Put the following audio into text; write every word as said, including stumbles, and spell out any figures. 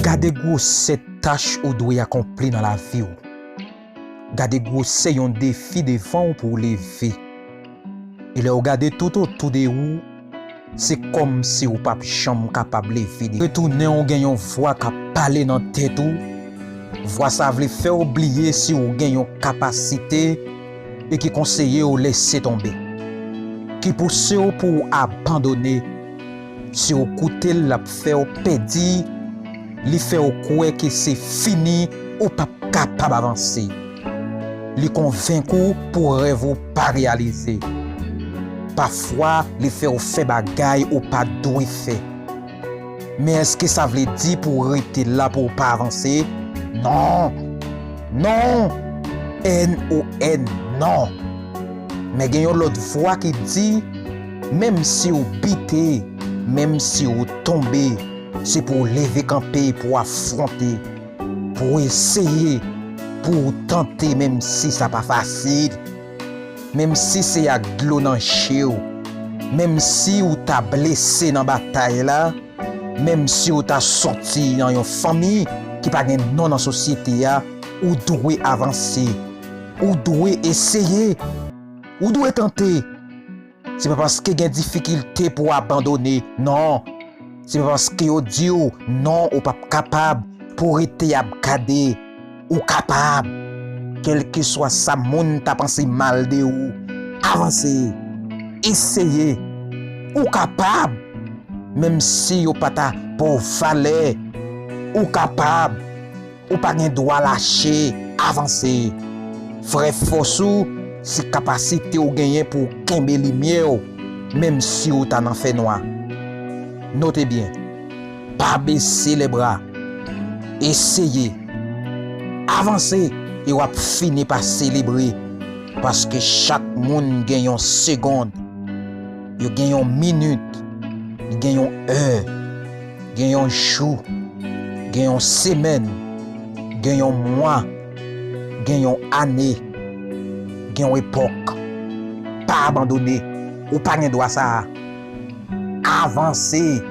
Gade gwosè tach ou dwe akonpli nan lavi w. Gade gwosè yon defi devan w pou w leve. E lè w gade toutotou de ou, se kòmsi w p ap janm kapab leve devan. Retounen w gen yon vwa k ap pale nan tèt ou. Vwa sa vle fè w bliye si w gen yon kapasite e ki konseye w lese tonbe, ki pouse w pou w abandone. Si w koute l, l ap fè w pèdi, li fè w kwè ke se fini, ou p ap kapab avanse. Li konvenk ou pou rèv ou pa reyalize. Pafwa, li fè w fè bagay ou pa dwe fè. Men èske sa vle di pou w rete la pou w pa avanse? Non! Non! N O N, non! Men gen yon lòt vwa ki di, menm si w bite, menm si w tonbe, se pou w leve kanpe, pou w afwonte, pou w eseye, pou w tante, menm si sa pa fasil, menm si se ak dlo nan je w, menm si w ta blese nan batay la, menm si w ta soti nan yon fanmi ki pa gen non nan sosyete a, ou dwe avanse, ou dwe eseye, ou dwe tante. Se pa paske gen difikilte pou w abandone, non. Se pa paske yo di w non, ou p ap kapab, pou w rete ap gade. Ou kapab. Kèlkeswa sa moun ta panse mal de ou, avanse. Eseye. Ou kapab. Menm si yo pa ta ba w valè, ou kapab. Ou pa gen dwa lache, avanse. Vrè fòs ou, se kapasite w genyen pou w kenbe limyè w, menm si w ta nan fènwa. Note byen, pa bese lebra. Eseye. Avanse, e w ap fini pa selebre. Paske chak moun gen yon segonn. Yo gen yon minit. Gen yon è. Gen yon jou. Gen yon semèn. Gen yon mwa. Gen yon ane. Gen yon epòk. Pa abandone. Ou pa gen dwa sa a. Avanse.